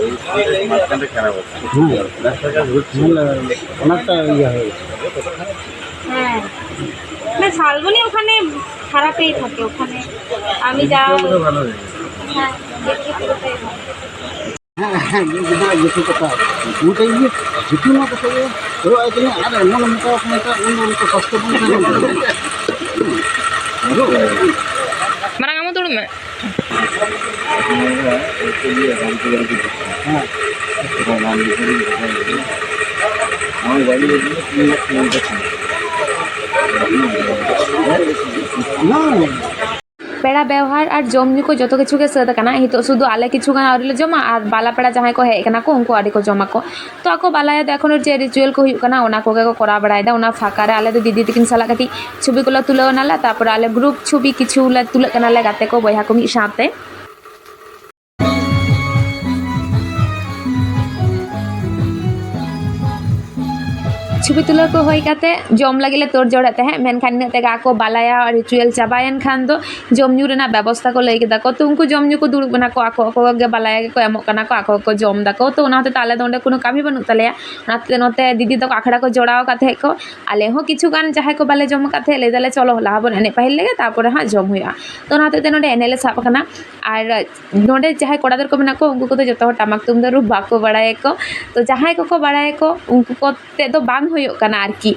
ওই মাঝখানটা খারাপ আছে। হুম। রাস্তাঘাট হচ্ছে। মানে অনেকটা ইয়ে হয়ে গেছে। হ্যাঁ। না, শালবনি ওখানে খারাপই থাকে, ওখানে আমি যা এদিকটা বোধহয় ভালো হয়ে গেছে। হ্যাঁ, এদিকে পুরোটাই ভালো। হ্যাঁ, হ্যাঁ, এই যে যেটা কথা, ওটাই যে যেকোনো কথা যে, ও এখানে আর এমন মোটা, মোটা, অন্য মোটা কষ্ট করে না। Marang kamu dulu, Mak. হ্যাঁ। না। ᱯᱮᱲᱟ ᱵᱮᱣᱦᱟᱨ ᱟᱨ ᱡᱚᱢ ᱧᱩ ᱠᱚ ᱡᱚᱛᱚ ᱠᱤᱪᱷᱩ ᱜᱮ ᱥᱟᱹᱛ ᱟᱠᱟᱱᱟ᱾ ᱱᱤᱛᱚᱜ ᱥᱩᱫᱷᱩ ᱟᱞᱮ ᱠᱤᱪᱷᱩ ᱜᱟᱱ ᱟᱹᱣᱨᱤ ᱞᱮ ᱡᱚᱢᱟ, ᱟᱨ ᱵᱟᱞᱟ ᱯᱮᱲᱟ ᱡᱟᱦᱟᱸᱭ ᱠᱚ ᱦᱮᱡ ᱟᱠᱟᱱᱟ ᱠᱚ, ᱩᱱᱠᱩ ᱟᱹᱣᱨᱤ ᱠᱚ ᱡᱚᱢᱟ ᱠᱚ᱾ ᱛᱚ, ᱟᱠᱚ ᱵᱟᱞᱟᱭᱟ ᱫᱚ ᱮᱠᱷᱚᱱᱳ ᱪᱮᱫ ritual ᱠᱚ ᱦᱩᱭᱩᱜ ᱠᱟᱱᱟ, ᱚᱱᱟ ᱠᱚᱜᱮ ᱠᱚ ᱠᱚᱨᱟᱣ ᱵᱟᱲᱟᱭᱮᱫᱟ᱾ ᱚᱱᱟ ᱯᱷᱟᱸᱠᱟ ᱨᱮ ᱟᱞᱮ ᱫᱚ ᱫᱤᱫᱤ ᱛᱟᱹᱠᱤᱱ ᱥᱟᱞᱟᱜ ᱠᱟᱹᱴᱤᱡ ᱪᱷᱚᱵᱤ ᱠᱚᱞᱮ ᱛᱩᱞᱟᱹᱣ ᱮᱱᱟᱞᱮ, ᱛᱟᱨᱯᱚᱨᱮ ᱟᱞᱮ group ᱪᱷᱚᱵᱤ ᱠᱤᱪᱷᱩ ᱞᱮ ᱛᱩᱞᱟᱹᱜ ᱠᱟᱱᱟᱞᱮ, ᱜᱟᱛᱮ ᱠᱚ, ᱵᱚᱭᱦᱟ ᱠᱚ ᱢᱤᱫ ᱥᱟᱶᱛᱮ᱾ ᱪᱷᱚᱵᱤ ᱛᱩᱞᱟᱹᱣ ᱠᱚ ᱦᱩᱭ ᱠᱟᱛᱮ ᱡᱚᱢ ᱞᱟᱹᱜᱤᱫ ᱞᱮ ᱛᱳᱲ ᱡᱳᱲᱮᱫ ᱛᱟᱦᱮᱸᱫ, ᱢᱮᱱᱠᱷᱟᱱ ᱤᱱᱟᱹᱜ ᱛᱮᱜᱮ ᱟᱠᱚ ᱵᱟᱞᱟᱭᱟ ᱨᱤᱪᱩᱭᱮᱞ ᱪᱟᱵᱟᱭᱮᱱ ᱠᱷᱟᱱ ᱫᱚ ᱡᱚᱢ ᱧᱩ ᱨᱮᱱᱟᱜ ᱵᱮᱵᱚᱥᱛᱷᱟ ᱠᱚ ᱞᱟᱹᱭ ᱠᱮᱫᱟ ᱠᱚ᱾ ᱛᱚ ᱩᱱᱠᱩ ᱡᱚᱢ ᱧᱩ ᱠᱚ ᱫᱩᱲᱩᱵ ᱠᱟᱱᱟ ᱠᱚ, ᱟᱠᱚ ᱟᱠᱚ ᱜᱮ ᱵᱟᱞᱟᱭᱟ ᱜᱮᱠᱚ ᱮᱢᱚᱜ ᱠᱟᱱᱟ ᱠᱚ, ᱟᱠᱚ ᱜᱮᱠᱚ ᱡᱚᱢ ᱫᱟᱠᱚ᱾ ᱛᱚ ᱚᱱᱟ ᱦᱚᱛᱮᱡ ᱛᱮ ᱟᱞᱮ ᱫᱚ ᱚᱸᱰᱮ ᱠᱳᱱᱳ ᱠᱟᱹᱢᱤ ᱵᱟᱹᱱᱩᱜ ᱛᱟᱞᱮᱭᱟ᱾ ᱚᱱᱟ ᱦᱚᱛᱮᱡ ᱛᱮ ᱱᱚᱛᱮ ᱫᱤᱫᱤ ᱛᱟᱠᱚ ᱟᱠᱷᱲᱟ ᱠᱚ ᱡᱚᱲᱟᱣ ᱟᱠᱟᱫ ᱛᱟᱦᱮᱸᱫ ᱠᱚ, ᱟᱞᱮ ᱦᱚᱸ ᱠᱤᱪᱷᱩ ᱜᱟᱱ ᱡᱟᱦᱟᱸᱭ ᱠᱚ ᱵᱟᱞᱮ ᱡᱚᱢ ᱟᱠᱟᱫ ᱛᱟᱦᱮᱸᱫ ᱞᱟᱹᱭ ᱫᱟᱞᱮ ᱪᱚᱞᱚ ᱞᱟᱦᱟ ᱵᱚᱱ ᱮᱱᱮᱡ ᱯᱟᱹᱦᱤᱞ ᱞᱮᱜᱮ, ᱛᱟᱨᱯᱚᱨᱮ ᱦᱟᱸᱜ ᱡᱚᱢ ᱦᱩᱭᱩᱜᱼᱟ᱾ ᱛᱚ ᱚᱱᱟ ᱦᱚᱛᱮᱡ ᱛᱮ ᱱᱚᱸᱰᱮ ᱮᱱᱮᱡ ᱞᱮ ᱥᱟᱵ ᱟᱠᱟᱱᱟ᱾ ᱟᱨ ᱱᱚᱰᱮ ᱡᱟᱦᱟᱸᱭ ᱠᱚᱲᱟ ᱜᱤᱫᱟᱹᱨ ᱠᱚ ᱢᱮᱱᱟᱜ ᱠᱚᱣᱟ, ᱩᱱᱠᱩ ᱠᱚᱫᱚ ᱡᱚᱛᱚ ᱦᱚᱲ ᱴᱟᱢᱟᱠ ᱛᱩᱢᱫᱟᱜ ᱨᱩ ᱵᱟᱠᱚ ᱵᱟᱲᱟᱭᱟᱠᱚ᱾ ᱛᱚ ᱡᱟᱦᱟᱸᱭ ᱠᱚᱠᱚ ᱵᱟᱲᱟᱭᱟᱠᱚ, ᱩᱱᱠᱩ ᱠᱚ ᱛᱮᱫ ᱫᱚ ᱵᱟᱝ ᱦᱩᱭᱩᱜ ᱠᱟᱱᱟ ᱟᱨᱠᱤ᱾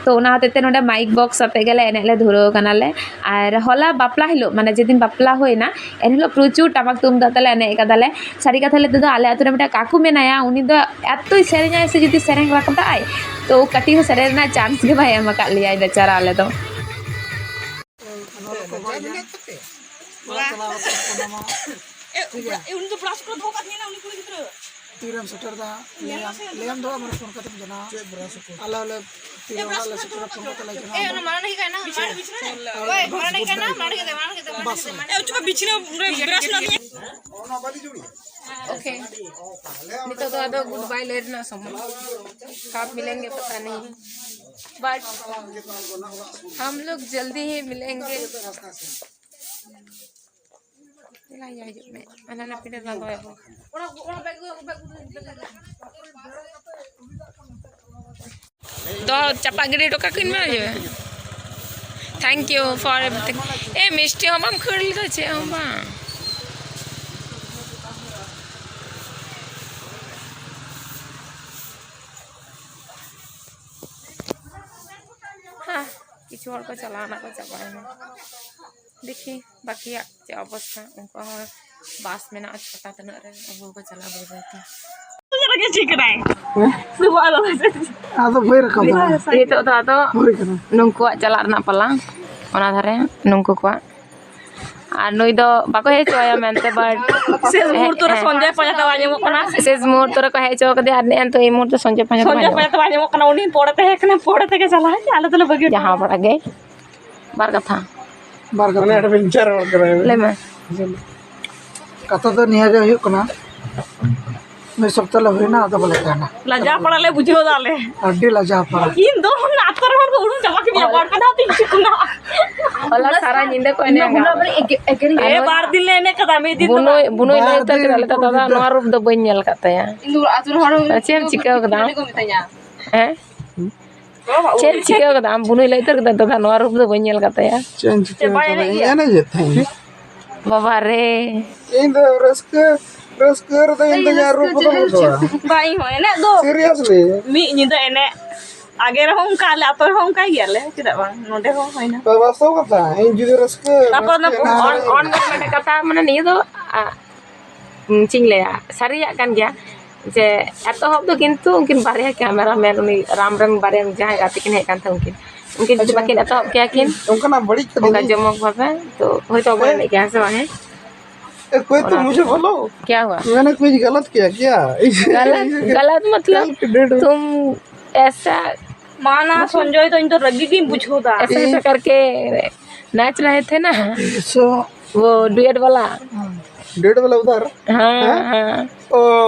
ᱛᱚ ᱚᱱᱟ ᱦᱚᱛᱮᱡ ᱛᱮ ᱱᱚᱰᱮ ᱢᱟᱭᱤᱠ ᱵᱚᱠᱥ ᱟᱛᱮ ᱜᱮᱞᱮ ᱮᱱᱮᱡ ᱞᱮ ᱫᱷᱩᱨᱟᱹᱣ ᱠᱟᱱᱟᱞᱮ᱾ ᱟᱨ ᱦᱚᱞᱟ ᱵᱟᱯᱞᱟ ᱦᱤᱞᱳᱜ, ᱢᱟᱱᱮ ᱡᱮᱫᱤᱱ ᱵᱟᱯᱞᱟ ᱦᱩᱭᱱᱟ, ᱮᱱᱦᱤᱞᱳᱜ ᱯᱨᱚᱪᱩᱨ ᱴᱟᱢᱟᱠ ᱛᱩᱢᱫᱟᱜ ᱛᱮᱞᱮ ᱮᱱᱮᱡ ᱠᱟᱫᱟᱞᱮ᱾ ᱥᱟᱹᱨᱤ ᱠᱟᱛᱷᱟ ᱞᱟᱹᱭ ᱛᱮᱫᱚ, ᱟᱞᱮ ᱟᱹᱛᱩ ᱨᱮ ᱢᱤᱫᱴᱟᱝ ᱠᱟᱠᱩ ᱢᱮᱱᱟᱭᱟ, ᱩᱱᱤ ᱫᱚ ᱮᱛᱚᱭ ᱥᱮᱨᱮᱧᱟᱭ ᱥᱮ ᱡᱩᱫᱤ ᱥᱮᱨᱮᱧ ᱨᱟᱠᱟᱵᱟᱭ, ᱛᱚ ᱠᱟᱹᱴᱤᱡ ᱦᱚᱸ ᱥᱮᱨᱮᱧ ᱨᱮᱱᱟᱜ ᱪᱟᱱᱥ ᱜᱮ ᱵᱟᱭ ᱮᱢ ᱟᱠᱟᱫ ᱞᱮᱭᱟᱭ ᱵᱮᱪᱟᱨᱟ ᱟᱞᱮ ᱫᱚ᱾ ᱱᱚᱣᱟ ᱫᱚ ᱠᱚ ᱵᱟᱭ ᱧᱟᱢ᱾ ᱚᱲᱟᱜ ᱪᱟᱞᱟᱣ ᱠᱟᱛᱮ ᱯᱷᱳᱱ ᱟᱢᱟ᱾ ᱮ, ᱴᱷᱤᱠ ᱜᱮᱭᱟ᱾ ᱮ, ᱩᱱᱤ ᱫᱚ ᱵᱨᱟᱥ ᱠᱚᱨᱮ ᱫᱚᱦᱚ ᱠᱟᱜ ᱛᱟᱦᱮᱸᱱᱟ, ᱩᱱᱤ ᱠᱩᱲᱤ ᱜᱤᱫᱽᱨᱟᱹ᱾ ᱛᱤᱨᱮᱢ ᱥᱮᱴᱮᱨ ᱫᱟ? ᱞᱟᱹᱭᱟᱢ, ᱞᱟᱹᱭᱟᱢ ᱫᱚ ᱟᱢ ᱯᱷᱳᱱ ᱠᱟᱛᱮᱢ ᱡᱟᱱᱟᱣᱟ᱾ ᱪᱮᱫ ᱵᱨᱟᱥ ᱠᱚ? ᱟᱞᱮ ᱦᱚᱸᱞᱮ ᱛᱤᱨᱮ ᱚᱲᱟᱜ ᱞᱮ ᱥᱮᱴᱮᱨᱟ, ᱯᱷᱳᱱ ᱠᱟᱛᱮ ᱞᱮ ᱡᱟᱱᱟᱣᱟ᱾ ᱮ, ᱚᱱᱟ ᱢᱟᱨᱟᱝ ᱦᱮᱡ ᱠᱟᱱᱟ᱾ ᱵᱤᱪᱷᱱᱟᱹ, ᱵᱤᱪᱷᱱᱟᱹ᱾ ᱟᱨ ᱳᱭ, ᱵᱟᱥ ᱢᱟᱨᱟᱝ ᱦᱮᱡ ᱠᱟᱱᱟ, ᱵᱟᱥ᱾ ᱢᱟᱨᱟᱝ ᱦᱮᱡ ᱠᱟᱱᱟ᱾ ᱮ, ᱪᱩᱯ, ᱵᱤᱪᱷᱱᱟᱹ ᱨᱮ ᱵᱨᱟᱥ ᱢᱮᱱᱟᱜ ᱛᱤᱧᱟ᱾ OK, ᱱᱤᱛᱚᱜ ᱫᱚ ᱟᱫᱚ ᱜᱩᱰ ᱵᱟᱭ ᱞᱟᱹᱭ ᱨᱮᱱᱟᱜ ᱥᱚᱢᱚᱭ᱾ ᱠᱟᱵ ᱢᱤᱞᱮᱝᱜᱮ ᱯᱟᱛᱟ ᱱᱟᱦᱤ, but ᱦᱟᱢ ᱞᱳᱜ ᱡᱚᱞᱫᱤ ᱦᱤ ᱢᱤᱞᱮᱝᱜᱮ᱾ ᱫᱮᱞᱟ ᱭᱟ, ᱦᱤᱡᱩᱜ ᱢᱮ, ᱦᱟᱱᱟ ᱱᱟ ᱯᱤᱸᱰᱟᱹ ᱨᱮᱞᱟᱝ ᱫᱚᱦᱚᱭᱟ ᱵᱚ᱾ ᱫᱚ ᱪᱟᱯᱟ ᱜᱤᱰᱤ ᱦᱚᱴᱚ ᱠᱟᱜ ᱠᱤᱱ ᱢᱮ, ᱦᱤᱡᱩᱜ ᱢᱮ᱾ Thank you for everything. ᱮ, ᱢᱤᱥᱴᱤ ᱦᱚᱸ ᱵᱟᱢ ᱠᱷᱟᱹᱲ ᱞᱮᱫᱟ, ᱪᱮᱫ ᱦᱚᱸ ᱵᱟᱝ᱾ ᱦᱮᱸ, ᱠᱤᱪᱷᱩ ᱦᱚᱲ ᱠᱚ ᱪᱟᱞᱟᱣᱱᱟ ᱠᱚ, ᱪᱟᱵᱟᱭᱮᱱᱟ᱾ ᱫᱮᱠᱷᱤ ᱵᱟᱹᱠᱤᱭᱟᱜ ᱪᱮᱫ ᱚᱵᱚᱥᱛᱷᱟ᱾ ᱩᱱᱠᱩ ᱦᱚᱸ ᱵᱟᱥ ᱢᱮᱱᱟᱜᱼᱟ ᱪᱷᱚᱴᱟ ᱛᱤᱱᱟᱹᱜ ᱨᱮ, ᱟᱹᱜᱩ ᱠᱚ ᱪᱟᱞᱟᱜᱼᱟ ᱵᱟᱹᱭ ᱵᱟᱹᱭ ᱛᱮ᱾ ᱨᱮᱜᱮ ᱴᱷᱤᱠ ᱠᱟᱱᱟᱭ᱾ ᱦᱮᱸ? ᱥᱩᱵᱚ ᱟᱞᱚ᱾ ᱟᱫᱚ ᱵᱟᱹᱧ ᱨᱟᱠᱟᱵ ᱫᱟᱲᱮᱭᱟᱜᱼᱟ᱾ ᱱᱤᱛᱚᱜ ᱫᱚ ᱟᱫᱚ ᱦᱩᱭ ᱠᱟᱱᱟ᱾ ᱱᱩᱠᱩᱣᱟᱜ ᱪᱟᱞᱟᱜ ᱨᱮᱱᱟᱜ ᱯᱟᱞᱟ, ᱚᱱᱟ ᱫᱷᱟᱨᱮ ᱱᱩᱠᱩ ᱠᱚᱣᱟᱜ᱾ ᱟᱨ ᱱᱩᱭ ᱫᱚ ᱵᱟᱠᱚ ᱦᱮᱡ ᱦᱚᱪᱚᱣᱟᱭᱟ ᱢᱮᱱᱛᱮ, but ᱥᱮᱥ ᱢᱩᱦᱩᱨᱛᱚ ᱨᱮ ᱦᱮᱸ, ᱥᱚᱧᱡᱚᱭ ᱯᱟᱸᱡᱟ ᱛᱟᱣᱟ ᱧᱟᱢᱚᱜ ᱠᱟᱱᱟ᱾ ᱥᱮᱥ ᱢᱩᱦᱩᱨᱛᱚ ᱨᱮᱠᱚ ᱦᱮᱡ ᱦᱚᱪᱚ ᱠᱟᱫᱮᱭᱟ, ᱟᱨ ᱱᱮᱜᱼᱮ ᱱᱤᱛᱚᱜ ᱮᱭ ᱢᱩᱦᱩᱨᱛᱚ ᱥᱚᱧᱡᱚᱭ ᱯᱟᱸᱡᱟ ᱛᱟᱣᱟ ᱥᱚᱧᱡᱚᱭ ᱧᱟᱢᱚᱜ ᱯᱟᱸᱡᱟ ᱛᱟᱣᱟ ᱧᱟᱢᱚᱜ ᱠᱟᱱᱟ᱾ ᱩᱱᱤ ᱯᱚᱨᱮ ᱛᱟᱦᱮᱸ ᱠᱟᱱᱟ, ᱯᱚᱨᱮ ᱛᱮᱜᱮ ᱪᱟᱞᱟᱣ ᱦᱮᱡ ᱱᱟ, ᱟᱞᱮ ᱫᱚᱞᱮ ᱵᱟᱹᱜᱤ ᱦᱚᱴᱚ ᱡᱟᱦᱟᱸ ᱠᱟᱫᱟ᱾ ᱵᱟᱲᱟ ᱜᱮ᱾ ᱵᱟᱨ ᱠᱟᱛᱷᱟ᱾ ᱵᱟᱨ ᱠᱟᱛᱷᱟ᱾ ᱢᱟᱱᱮ adventure ᱦᱚᱲ ᱠᱟᱱᱟᱭ᱾ ᱞᱟᱹᱭ ᱢᱮ᱾ ᱠᱟᱛᱷᱟ ᱫᱚ ᱱᱤᱭᱟᱹ ᱜᱮ ᱦᱩᱭᱩᱜ ᱠᱟᱱᱟ, ᱢᱤᱫ ᱥᱚᱯᱛᱟ ᱞᱮ ᱦᱩᱭᱱᱟ, ᱟᱫᱚ ᱵᱟᱞᱮ ᱛᱟᱦᱮᱱᱟ᱾ ᱞᱟᱡᱟᱣ ᱯᱟᱲᱟ ᱞᱮ ᱵᱩᱡᱷᱟᱹᱣ ᱫᱟ ᱟᱞᱮ᱾ ᱟᱹᱰᱤ ᱞᱟᱡᱟᱣ ᱯᱟᱲᱟ᱾ ᱤᱧ ᱫᱚ ᱚᱱᱟ ᱟᱛᱳ ᱨᱮ ᱦᱚᱲ ᱠᱚ ᱩᱰᱩᱝ ᱪᱟᱵᱟ ᱠᱮᱫᱤᱧᱟ, ᱵᱟᱨ ᱯᱮ ᱫᱷᱟᱣ ᱛᱤᱧ ᱦᱤᱡᱩᱜ ᱠᱟᱱᱟ᱾ ᱦᱚᱞᱟ ᱥᱟᱨᱟ ᱧᱤᱫᱟᱹ ᱠᱚ ᱮᱱᱮᱡ ᱟᱠᱟᱫ᱾ ᱮ, ᱵᱟᱨ ᱫᱤᱱ ᱞᱮ ᱮᱱᱮᱡ ᱠᱟᱫᱟ, ᱢᱤᱫ ᱫᱤᱱ ᱫᱚ ᱵᱩᱱᱩᱭ, ᱵᱟᱝ᱾ ᱵᱩᱱᱩᱭ ᱞᱟᱹᱭ ᱵᱟᱨ ᱩᱛᱟᱹᱨ ᱠᱮᱫᱟ, ᱫᱤᱱ ᱞᱟᱹᱭ ᱫᱟ, ᱫᱟᱫᱟ, ᱯᱩᱨᱟᱹ᱾ ᱱᱚᱣᱟ ᱨᱩᱯ ᱫᱚ ᱵᱟᱹᱧ ᱧᱮᱞ ᱟᱠᱟᱫ ᱛᱟᱭᱟ᱾ ᱤᱧ ᱫᱚ ᱟᱛᱳ ᱨᱮ ᱦᱚᱲ ᱪᱮᱫ ᱮᱢ ᱪᱤᱠᱟᱹ ᱠᱟᱫᱟ? ᱠᱚ ᱢᱤᱛᱟᱹᱧᱟ᱾ ᱦᱮᱸ? ᱪᱮᱫ ᱮᱢ ᱪᱤᱠᱟᱹ ᱠᱟᱫᱟ? ᱟᱢ ᱵᱩᱱᱩᱭ ᱞᱟᱹᱭ ᱩᱛᱟᱹᱨ ᱠᱮᱫᱟ, ᱫᱟᱫᱟ, ᱱᱚᱣᱟ ᱨᱩᱯ ᱫᱚ ᱵᱟᱹᱧ ᱧᱮᱞ ᱟᱠᱟᱫ ᱛᱟᱭᱟ᱾ ᱪᱮᱫ ᱮᱢ ᱪᱤᱠᱟᱹ ᱪᱮᱫ ᱵᱟᱭ ᱠᱟᱫᱟ? ᱮᱱᱮᱡ ᱤᱧ ᱜᱮᱭᱟ? ᱮᱱᱮᱡᱮᱫ ᱛᱟᱦᱮᱸᱫ᱾ ᱵᱟᱵᱟ ᱨᱮ᱾ ᱤᱧ ᱫᱚ ᱨᱟᱹᱥᱠᱟᱹ, ᱨᱟᱹᱥᱠᱟᱹ ᱨᱮᱫᱚ ᱤᱧ ᱫᱚ ᱤᱧᱟᱹᱜ ᱨᱩᱯ ᱠᱚᱫᱚ ᱵᱟᱹᱱᱩᱜ ᱛᱟᱢᱟ᱾ ᱵᱟ, ᱤᱧ ᱦᱚᱸ ᱮᱱᱮᱡ ᱫᱚ᱾ Seriously? ᱢᱤᱫ ᱧᱤᱫᱟᱹ ᱮᱱᱮᱡ᱾ ᱟᱜᱮ ᱨᱮᱦᱚᱸ ᱚᱱᱠᱟ, ᱟᱞᱮ ᱟᱛᱳ ᱨᱮᱦᱚᱸ ᱚᱱᱠᱟᱭ ᱜᱮᱭᱟᱞᱮ, ᱪᱮᱫᱟᱜ ᱵᱟᱝ? ᱱᱚᱰᱮ ᱦᱚᱸ ᱦᱩᱭᱱᱟ᱾ ᱛᱚ, ᱵᱟᱥᱛᱚᱵ ᱠᱟᱛᱷᱟ, ᱤᱧ ᱡᱩᱫᱤ ᱨᱟᱹᱥᱠᱟᱹ, ᱛᱟᱯᱚᱨ ᱨᱟᱹᱥᱠᱟᱹ ᱚᱱᱟ ᱦᱮᱱᱟᱜ ᱚᱱ-, ᱛᱤᱧᱟᱹ᱾ ᱚᱱ-, ᱢᱤᱫᱴᱮᱱ ᱠᱟᱛᱷᱟ, ᱢᱟᱱᱮ, ᱱᱤᱭᱟᱹ ᱫᱚ, ᱟ, ᱩᱸ, ᱪᱮᱫ ᱤᱧ ᱞᱟᱹᱭᱟ, ᱥᱟᱹᱨᱤᱭᱟᱜ ᱠᱟᱱ ᱜᱮᱭᱟ ᱡᱮ ᱮᱛᱚᱦᱚᱵ ᱫᱚ ᱠᱤᱱᱛᱩ ᱩᱱᱠᱤᱱ ᱵᱟᱨᱭᱟ cameraman, ᱩᱱᱤ ᱨᱟᱢ ᱨᱮᱱ ᱵᱟᱨᱭᱟ ᱡᱟᱦᱟᱸᱭ ᱜᱟᱛᱮ ᱠᱤᱱ ᱦᱮᱡ ᱠᱟᱱ ᱛᱟᱦᱮᱸ, ᱩᱱᱠᱤᱱ, ᱩᱱᱠᱤᱱ ᱡᱩᱫᱤ ᱟᱪᱪᱷᱟ᱾ ᱵᱟᱹᱠᱤᱱ ᱮᱛᱚᱦᱚᱵ ᱠᱮᱭᱟ ᱠᱤᱱ ᱚᱱᱠᱟᱱᱟᱜ ᱵᱟᱹᱲᱤᱡ ᱠᱟᱫᱟ ᱚᱱᱠᱟ ᱞᱤᱧ? ᱡᱚᱢᱚᱠ ᱵᱷᱟᱵᱮ, ᱛᱚ ᱦᱳᱭᱛᱳ ᱵᱟᱵᱚᱱ ᱦᱮᱸ? ᱮᱱᱮᱡ ᱠᱮᱭᱟ, ᱦᱮᱸ ᱥᱮ ᱵᱟᱝ? ᱦᱮᱸ? ए, कोई तो ᱚᱱᱟ मुझे बोलो। क्या हुआ? मैंने कुछ गलत किया क्या? गलत, गलत मतलब कल की date में। तुम ऐसा ᱢᱟ ᱱᱟ, ᱥᱚᱧᱡᱚᱭ ᱫᱚ ᱤᱧ ᱫᱚ ᱨᱟᱹᱜᱤ ᱜᱤᱧ ᱵᱩᱡᱷᱟᱹᱣ ᱫᱟ᱾ ऐसा, ऐसा करके नाच रहे थे ना। So, वो duet वाला। Duet वाला उधर? हाँ, हैं? हाँ। ओ।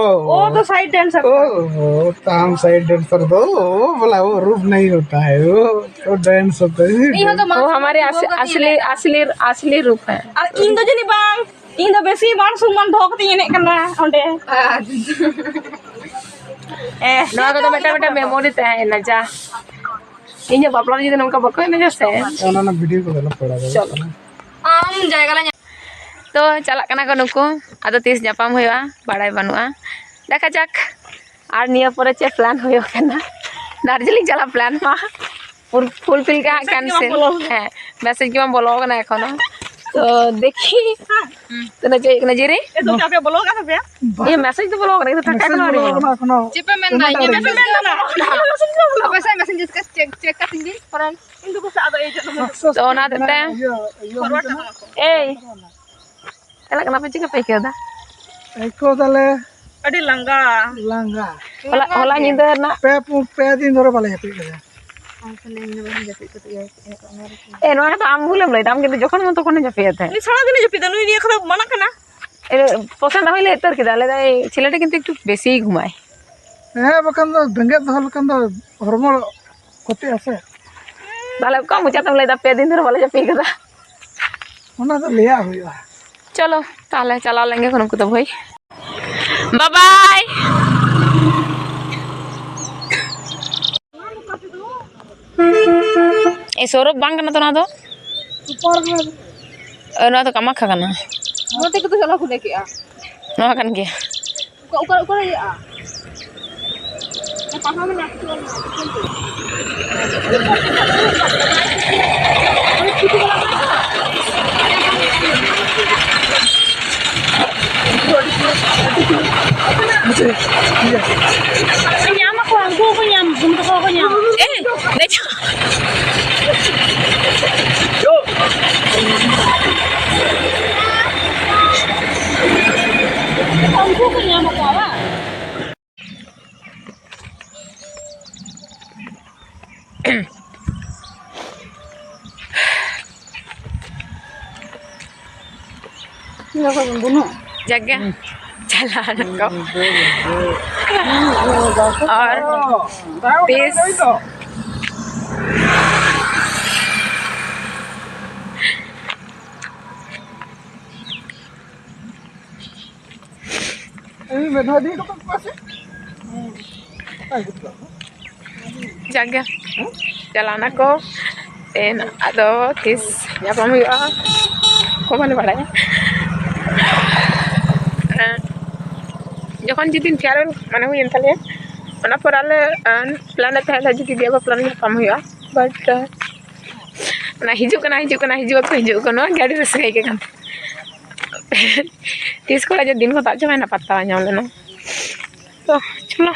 वो तो side dancer था। ओ, वो तो हम side dancer दो, वो बोला, वो रूप नहीं होता है, वो, वो dance होता है। नहीं, वो तो वो हमारे अस-, वो तो असली, नहीं है। असली, असली रूप है। ᱟᱨ ᱤᱧ ᱫᱚ ᱡᱟᱹᱱᱤᱡ ᱵᱟᱝ, ᱤᱧ ᱫᱚ ᱵᱮᱥᱤ ᱢᱟᱱ ᱥᱚᱱᱢᱟᱱ ᱫᱚᱦᱚ ᱠᱟᱛᱮᱧ ᱮᱱᱮᱡ ᱠᱟᱱᱟ ᱚᱸᱰᱮ᱾ ᱮ, ᱱᱚᱣᱟ ᱠᱚᱫᱚ ᱢᱤᱫᱴᱟᱝ, ᱢᱤᱫᱴᱟᱝ memory ᱛᱟᱦᱮᱸᱭᱮᱱᱟ, ᱡᱟ᱾ ᱤᱧᱟᱹᱜ ᱵᱟᱯᱞᱟ ᱨᱮ ᱡᱩᱫᱤ ᱱᱚᱝᱠᱟ ᱵᱟᱠᱚ ᱮᱱᱮᱡᱟ ᱥᱮ᱾ ᱚᱱᱟ ᱨᱮᱱᱟᱜ video ᱠᱚ ᱫᱮᱞᱟ ᱯᱮᱲᱟ ᱠᱚ᱾ ᱪᱚᱞᱚ᱾ ᱟᱢ ᱡᱟᱭᱜᱟ ᱞᱮ ᱧᱟᱢ᱾ ᱛᱚ, ᱪᱟᱞᱟᱜ ᱠᱟᱱᱟ ᱠᱚ ᱱᱩᱠᱩ᱾ ᱟᱫᱚ ᱛᱤᱥ ᱧᱟᱯᱟᱢ ᱦᱩᱭᱩᱜᱼᱟ, ᱵᱟᱲᱟᱭ ᱵᱟᱹᱱᱩᱜᱼᱟ᱾ ᱫᱮᱠᱷᱟ ᱡᱟᱠ᱾ ᱟᱨ ᱱᱤᱭᱟᱹ ᱯᱚᱨᱮ ᱪᱮᱫ plan ᱦᱩᱭᱩᱜ ᱠᱟᱱᱟ? ᱫᱟᱨᱡᱤᱞᱤᱝ ᱪᱟᱞᱟᱜ plan ᱢᱟ full, fulfill ᱜᱮ ᱦᱟᱸᱜ cancel᱾ ᱦᱮᱸ, message ᱜᱮ ᱵᱟᱝ ᱵᱚᱞᱚ ᱠᱟᱱᱟ ᱮᱠᱷᱚᱱᱳ᱾ ᱛᱚ, ᱫᱮᱠᱷᱤ᱾ ᱛᱤᱱᱟᱹᱜ ᱪᱮᱫ ᱠᱟᱱᱟ ᱡᱮ ᱨᱮ? ᱮ, ᱫᱚ ᱪᱟᱯᱮ ᱵᱚᱞᱚ ᱠᱟᱱ ᱛᱟᱯᱮᱭᱟ? ᱤᱭᱟᱹ, message ᱫᱚ ᱵᱚᱞᱚ ᱠᱟᱱᱟ, ᱠᱤᱱᱛᱩ ᱴᱟᱠᱟ ᱮᱠᱷᱚᱱᱳ ᱮᱠᱷᱚᱱᱳ ᱟᱹᱣᱨᱤ ᱵᱚᱞᱚ ᱵᱚᱞᱚᱜᱼᱟ᱾ ᱠᱟᱱᱟ, ᱮᱠᱷᱚᱱᱳ᱾ ᱪᱮᱫ ᱯᱮ ᱢᱮᱱᱫᱟ? ᱤᱧᱟᱜ message ᱵᱟᱝ ᱵᱚᱞᱚ ᱠᱟᱱᱟ᱾ ᱟᱯᱮ ᱥᱮᱫ message check, check ᱠᱟᱛᱤᱧ ᱜᱮ, ᱯᱟᱨᱚᱢ᱾ ᱤᱧ ᱫᱚ ᱯᱟᱥᱮ ᱟᱫᱚ ᱮᱭ ᱡᱚᱱᱚᱢ ᱨᱮ ᱛᱚ, ᱚᱱᱟ ᱦᱚᱛᱮᱡ ᱛᱮ᱾ ᱯᱷᱚᱨᱣᱟᱨᱰ ᱠᱟᱜ ᱠᱟᱱᱟ ᱠᱚ᱾ ᱮᱭ᱾ ᱪᱟᱞᱟᱜ ᱠᱟᱱᱟ ᱯᱮ, ᱪᱤᱠᱟᱹ ᱯᱮ ᱟᱹᱭᱠᱟᱹᱣ ᱫᱟ? ᱟᱹᱭᱠᱟᱹᱣ ᱫᱟᱞᱮ ᱟᱹᱰᱤ ᱞᱟᱸᱜᱟ᱾ ᱞᱟᱸᱜᱟ᱾ ᱦᱚᱞᱟ, ᱦᱚᱞᱟ ᱧᱤᱫᱟᱹ ᱨᱮᱱᱟᱜ ᱯᱮ, ᱯᱩ-, ᱯᱮ ᱫᱤᱱ ᱫᱷᱚᱨᱮ ᱵᱟᱞᱮ ᱡᱟᱹᱯᱤᱫ ᱠᱟᱫᱟ᱾ ᱟᱨ ᱛᱟᱦᱞᱮ ᱤᱧ ᱫᱚ ᱵᱟᱹᱧ ᱡᱟᱹᱯᱤᱫ ᱠᱟᱛᱮ ᱤᱭᱟᱹ ᱠᱮᱫᱟ, ᱚᱱᱟ ᱨᱮ ᱮ, ᱱᱚᱣᱟ ᱠᱟᱛᱷᱟ ᱟᱢ ᱵᱷᱩᱞᱮᱢ ᱞᱟᱹᱭᱫᱟ, ᱟᱢ ᱠᱤᱱᱛᱩ ᱡᱚᱠᱷᱚᱱ ᱢᱚᱱ ᱛᱚᱠᱷᱚᱱᱮᱢ ᱡᱟᱹᱯᱤᱫ ᱮᱫ ᱛᱟᱦᱮᱸᱫ᱾ ᱩᱱᱤ ᱥᱟᱨᱟ ᱫᱤᱱᱮ ᱡᱟᱹᱯᱤᱫᱟ, ᱱᱩᱭ ᱱᱤᱭᱟᱹ ᱠᱷᱚᱱᱟᱜ ᱢᱟᱱᱟ ᱠᱟᱱᱟ᱾ ᱮ, ᱯᱚᱥᱟᱱᱫᱟ ᱦᱚᱸᱭ ᱞᱟᱹᱭ ᱩᱛᱟᱹᱨ ᱠᱮᱫᱟ, ᱞᱟᱹᱭᱫᱟᱭ ᱪᱷᱮᱞᱮᱴ ᱠᱤᱱᱛᱩ ᱮᱠᱴᱩ ᱵᱮᱥᱤᱭ ᱜᱷᱩᱢᱟᱭ᱾ ᱦᱮᱸ, ᱵᱟᱠᱷᱟᱱ ᱫᱚ ᱵᱮᱸᱜᱮᱫ ᱫᱚᱦᱚ ᱞᱮᱠᱷᱟᱱ ᱫᱚ ᱦᱚᱲᱢᱚ ᱠᱷᱚᱛᱤᱜᱼᱟ ᱥᱮ᱾ ᱛᱟᱦᱞᱮ ᱚᱠᱟ ᱢᱚᱪᱟ ᱛᱮᱢ ᱞᱟᱹᱭᱫᱟ, ᱯᱮ ᱫᱤᱱ ᱫᱷᱚᱨᱮ ᱵᱟᱞᱮ ᱡᱟᱹᱯᱤᱫ ᱠᱟᱫᱟ? ᱚᱱᱟ ᱫᱚ ᱞᱟᱹᱭᱟᱜ ᱦᱩᱭᱩᱜᱼᱟ᱾ ᱪᱚᱞᱚ ᱛᱟᱦᱞᱮ ᱪᱟᱞᱟᱣ ᱞᱮᱱ ᱜᱮ ᱠᱚ ᱱᱩᱠᱩ ᱫᱚ ᱵᱷᱟᱹᱭ᱾ ᱵᱟᱵᱟᱭ᱾ ᱮ, ᱥᱚᱨᱚᱯ ᱵᱟᱝ ᱠᱟᱱᱟ ᱛᱚ ᱱᱚᱣᱟ ᱫᱚ? ᱮ, ᱱᱚᱣᱟ ᱫᱚ ᱠᱟᱢᱟᱠᱷᱟ ᱠᱟᱱᱟ᱾ ᱱᱚᱛᱮ ᱠᱚᱫᱚ ᱪᱟᱞᱟᱣ ᱠᱚ ᱞᱟᱹᱭ ᱠᱮᱜᱼᱟ᱾ ᱱᱚᱣᱟ ᱠᱟᱱ ᱜᱮᱭᱟ᱾ ᱚᱠᱟ, ᱚᱠᱟ, ᱚᱠᱟᱨᱮ ᱤᱭᱟᱹᱜᱼᱟ? ᱯᱟᱲᱦᱟᱣ ᱢᱮᱱᱟᱜᱼᱟ, ᱠᱤᱪᱷᱩ ᱵᱟᱹᱱᱩᱜᱼᱟ, ᱠᱤᱪᱷᱩ ᱵᱟᱹᱱᱩᱜᱼᱟ᱾ ᱧᱟᱢ ᱟᱠᱚ, ᱩᱱᱠᱩ ᱦᱚᱸᱠᱚ ᱧᱟᱢ, ᱩᱱᱠᱩ ᱛᱟᱠᱚ ᱦᱚᱸᱠᱚ ᱧᱟᱢ᱾ ᱮ, ᱫᱮᱡᱚᱜ᱾ ᱩᱱᱠᱩ ᱠᱚ ᱧᱟᱢ ᱟᱠᱚ, ᱵᱟᱝ? ᱡᱟᱜᱮ ᱪᱟᱞᱟᱣ ᱱᱟᱠᱚ᱾ ᱟᱨ ᱛᱤᱥ ᱡᱟᱜᱮ ᱪᱟᱞᱟᱣ ᱱᱟᱠᱚ᱾ ᱛᱮᱦᱮᱧ ᱟᱫᱚ ᱛᱤᱥ ᱧᱟᱯᱟᱢ ᱦᱩᱭᱩᱜᱼᱟ, ᱠᱚ ᱵᱟᱞᱮ ᱵᱟᱲᱟᱭᱟ᱾ ᱦᱮᱸ, ᱡᱚᱠᱷᱚᱱ ᱡᱮᱫᱤᱱ farewell ᱢᱟᱱᱮ ᱦᱩᱭᱮᱱ ᱛᱟᱞᱮᱭᱟ, ᱚᱱᱟ ᱯᱚᱨ ᱟᱞᱮ, ᱟᱸ, plan ᱮᱫ ᱛᱟᱦᱮᱸᱫ ᱞᱮ ᱡᱮ ᱫᱤᱫᱤ ᱟᱵᱟᱨ plan ᱧᱟᱯᱟᱢ ᱦᱩᱭᱩᱜᱼᱟ, but, ᱟᱸ, ᱚᱱᱟ ᱦᱤᱡᱩᱜ ᱠᱟᱱᱟ, ᱦᱤᱡᱩᱜ ᱠᱟᱱᱟ, ᱦᱤᱡᱩᱜ ᱟᱠᱚ, ᱦᱤᱡᱩᱜ ᱟᱠᱚ, ᱱᱚᱣᱟ ᱜᱮ ᱟᱹᱰᱤ ᱨᱟᱹᱥᱠᱟᱹ ᱟᱹᱭᱠᱟᱹᱜ ᱠᱟᱱ ᱛᱟᱦᱮᱸᱫ᱾ ᱛᱤᱥ ᱠᱚᱨᱮ ᱡᱮ ᱫᱤᱱ ᱠᱚ ᱛᱟᱵ ᱪᱟᱵᱟᱭᱮᱱᱟ, ᱯᱟᱛᱛᱟ ᱵᱟᱝ ᱧᱟᱢ ᱞᱮᱱᱟ᱾ ᱛᱚ ᱪᱚᱞᱚ,